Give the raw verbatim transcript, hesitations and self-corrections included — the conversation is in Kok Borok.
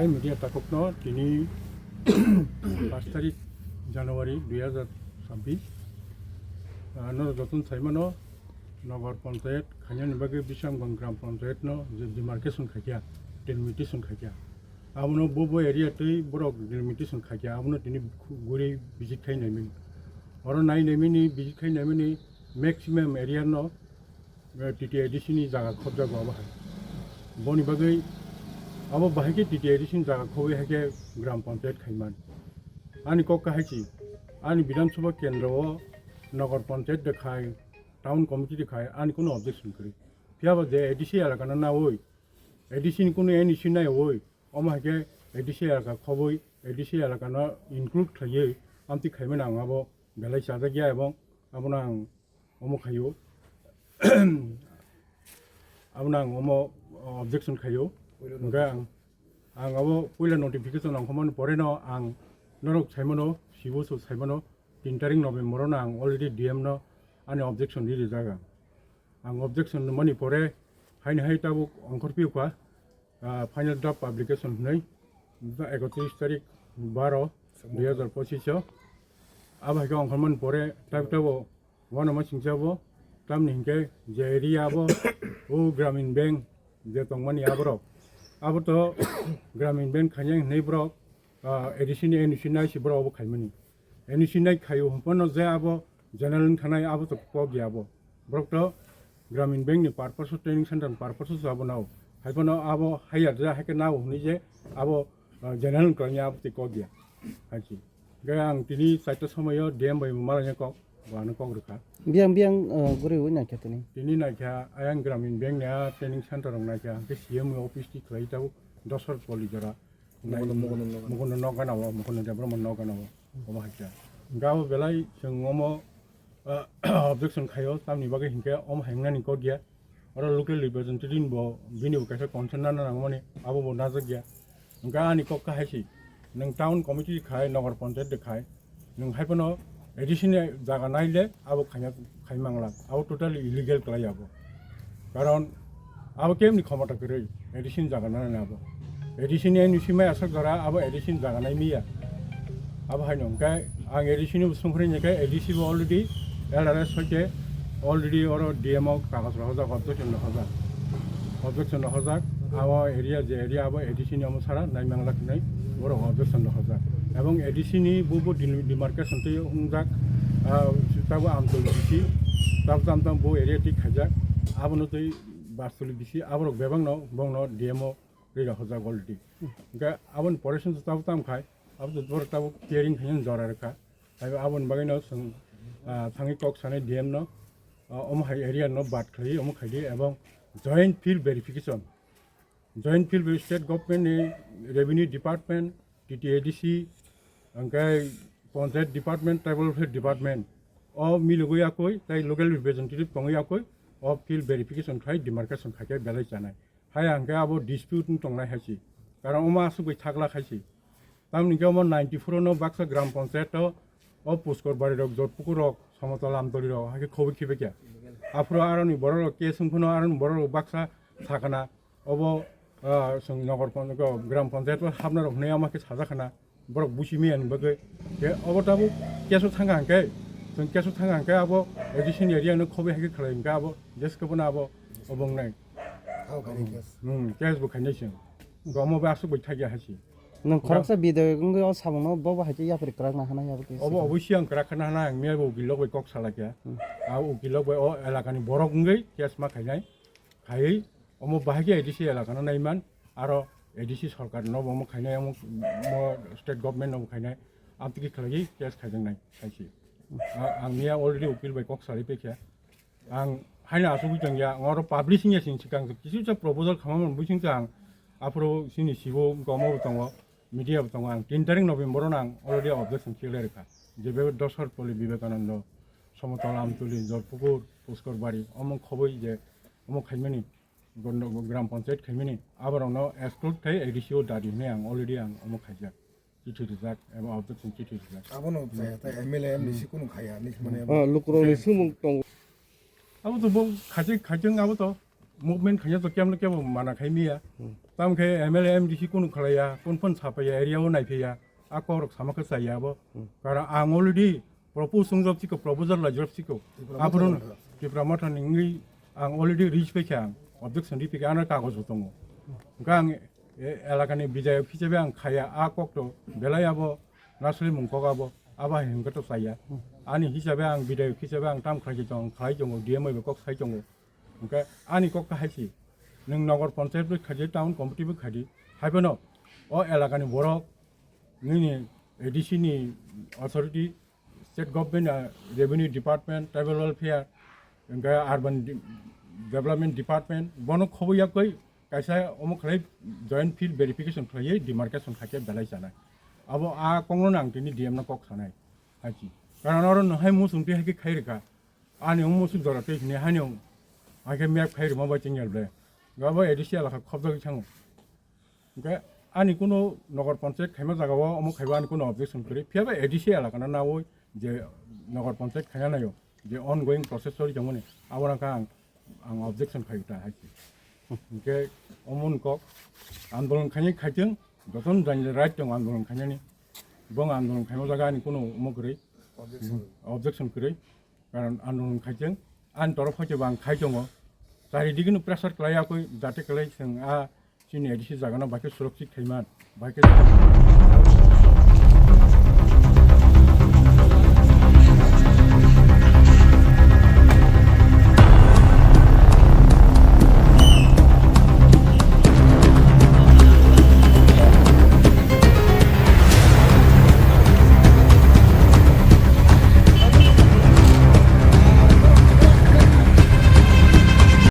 Media takokno tini pash tarik January dui hazar chabbish, ah, norok jotono saimano, Nogor Panchayat khainani bagwi Bisramganj Gram Panchayat no je demarcation khaikha, delimitation khaikha, abono bo bo area twi borok delimitation khaikha, abono tini guri visit khai naimani. Oro nai naimani, visit khai naimani maximum area no eh, T T A D C ni jaga khobjago abo hai. Boni bagwi abo bahai khe T T A D C ni jaga khobwi hai khe Gram Panchayat khaiman. Ani kok kahai si, ani Bidhan Sabha kendro o Nagar Panchayat de khai, Town Committee de khai, ani kunu objection kwrwi. Phiya ba je A D C elaka no nawi, A D C ni kunu N E C naiwi, omo hai khe A D C elaka khobwi, A D C elaka no include khlaiwi, amtwi khaimani ang abo belai chajak ya, ebong abono ang omo khaio. Abono ang omo objection khaio. Hwnkhe ang, ang abo puila notification ongkhormani pore no ang norok saimano, sibo so saimano, tin tarik November no ang already D M no ani objection ri rijak ang. Ang objection mani pore haini hai tabuk ongkhor piyokha, ah, final draft publication hwnwi ekotris tarik baro dui hazar pochish o. Abo hai khe ongkhormani pore tabuk tabuk uanama singsa bo, tamni hinkhe je area bo o Gramin Bank je tongmani aborok, abo to Gramin Bank khainai hinwi borok, ah, A D C ni N E C nai si borok abo khaimani. N E C nai khaio hwnphano je abo general wng thanai abo to kok ya abo. Borok to Gramin Bank ni purpose o training center ni purpose o abo nao. Hai phano abo hire ja hai khe nao hwnwi je abo, ah, general wng kwlangya abo tei kok ya. Hai si. Hwnkhe ang tini chaita somoi o D M bai bo malaina kok, bo ano kok rwkha. Biyang biyang, ah, guriwi naikha tini. Tini naikha ayang Gramin Bank ni a training center rok naikha, hwnkhe C M O office ti khlai tabuk Dosar Poli jora. Mukundo, Mukundo Nogo. Mukundo Nogo gana o, Mukundo Debbarma Nogo gana o, omo hai khe. Hwnkhe abo belai chwng omo, ah, objection khaio, tamni bagwi hinkhe omo hai wngnani kok ya. Oro local representative bo bini bo kaisa concern nana nangmani, abo bo najak ya. Hwnkhe ani kok kahai si, nwng town committee khai, Nagar Panchayat de khai, nwng hai phano A D C ni jaga naile abo khaina, khai mangla, abo totally illegal kwlai abo. Karon abo kemni khomota kwrwi A D C ni jaga nanani abo. A D C ni N E C mai aswk jora abo A D C ni jaga nai miya. Abo haino hwnkhe ang A D C ni bo songkhorwi hwnkhe A D C bo already L R S hoite already oro D M o kagoj rohorjak, objection rohorjak. Objection rohorjak, abo area je area abo A D C ni omo sara nai manglak hinwi borok objection rohorjak. Ebong A D C ni bo bo dil-, demarcation twi wngjak, ah, tabo Amtoli D C, tab tam tam bo area twi khaijak, abono twi Bastoli D C, aborok bebakno bongno D M o rwi rohorjak already. Hwnkhe aboni pore song tabo tam khai, abo to borok tabo clearing khainani jora rwkha. Hai aboni bagwino chwng, ah, thangwi kok sanai D M no, ah, omo hai area no bad khlaiwi omo khaidi, ebong joint field verification. Joint field verification state government ni revenue department, T T A D C, hwnkhe panchayat department, tribal welfare department o milogwi yakwi tei local representative tongwi yakwi o field verification khai demarcation khaikhe belai chanai. Hai hwnkhe abo dispute wng tongnai hai se. Karon omo aswk bai thakla khai se. Tamoni hwnkhe omo ninety four no baksa gram panchayat o, o Puskor Bari rok, Jotpukur rok, Somotol Amtoli rok, hai khe khobwi khibai kha. Aphuru aroni borok rok case wng phano aroni borok rok baksa sakana. Obo, ah, chwng Nagar pon-, gram panchayat o hapna rok hwnwi ama khe sajak khana. Borok busi miyani bagwi. Khe obo tabuk keso thangkha hwnkhe, chwng keso thangkha hwnkhe abo A D C ni area no khobwi hai khe khlai hwnkhe abo jeske bono abo obo wngnai. Thao khaini case. Hmm, case bo khainai chwng. Omo bai aswk bai thakya hai se. Nwng khoroksa bidayok wngwi o samungno bo bo hai khe yapri kwrak na hwnwi abo khe. Obo obviously ang kwrak khana hwnwi ang miya bo ukil rok bai kok salakya. Hmm. A ukil rok bai o elakani borok wngwi case ma khainai. Khaiwi omo bahai khe A D C elakano naiman, aro A D C sorkar no bo omo khainai, omo, omo state government no bo khainai, amtwi khe khlaiwi case khaijaknai hai se. A-, ang miya already ukil bai kok salai paikha. Ang haino achugwi tongya, ang oro publish wngya sini swkang kisa kisa proposal khamamani bisingtwi ang aphuru chini sibo wngkha, omo bo tongo, media bo tongo, ang tin tarik November-o no ang already objection khe lerkha. Je be Dosar Poli Vivekananda, Somotol Amtuli, Jorpukur, Puskor Bari, omo khobwi je omo khaimani, Gondo-, Gram Panchayat khaimani, aborokno exclude khai A D C o dadi hwnwi ang already ang omo khaijak. Chithi rijak, eba objection chithi rijak. Abono chaya ta M L A M D C kunu khaya, ni mane. Ah, lukurokni swngmung tongo. Abo to bo khaijak, khaijak abo to. movement khaina to kemle kebo mana khai miya. Tam khe M L A, M D C kunu khalaiya, kun phun sapaiya, area o naiphiya, a kok rok sama khe chaya abo. Karon ang already propose swngjak chiko, proposal laijak chiko. Aphuru Tipra Motha ni wngwi ang already reach paikha, ang objection ri paikha, ano kagoj bo tongo. Hwnkhe ang e, elakani bidayok hisabe ang khaya, a kok to belai abo naslimung kok abo, abo hai hwnkhe to chaya. Ani hisabe ang bidayok hisabe ang tam khlai tongo, khlai tongo, D M bai kok sai tongo. Hwnkhe ani kok kahai si, nwng Nagar Panchayat bai khaidi, town committee bai khaidi, haiphano o elakani borok nini A D C ni authority, state government, ah, revenue department, tribal welfare, hwnkhe urban de-, development department, bono khoboi yakoi kaisa omo khlai joint field verification khlaiwi demarcation khaikhe belai chanai. Abo a kongno ang tini D M no kok sanai, hai si. Karon oro no hai muchung twi hai khe khai rwkha. Ani omo muchung jora twi hini haino hai khe map khai rwma bai chengya le. Abo A D C elaka khobjagwi thango. Hwnkhe ani kuno Nagar Panchayat khaima jagao omo khaiba ani kuno objection kwrwi. Phiya ba A D C elakano nawi je Nagar Panchayat khaina naio, je ongoing process choli tongmani, abo rokha ang, ang objection khai ta hai se. Hwnkhe omo ni kok andolon khaini khaitwng, jotono jani right tongo andolon khainani. Bo andolon khaima jaga ani kuno omo kwrwi, objection kwrwi. Karon andolon khaitwng, ani torof hoite bo ang khai tongo. Charidikeno pressure khlai yakwi, jate khlai chwng a chini A D C jagano baikhe surakshit khaiman, baikhe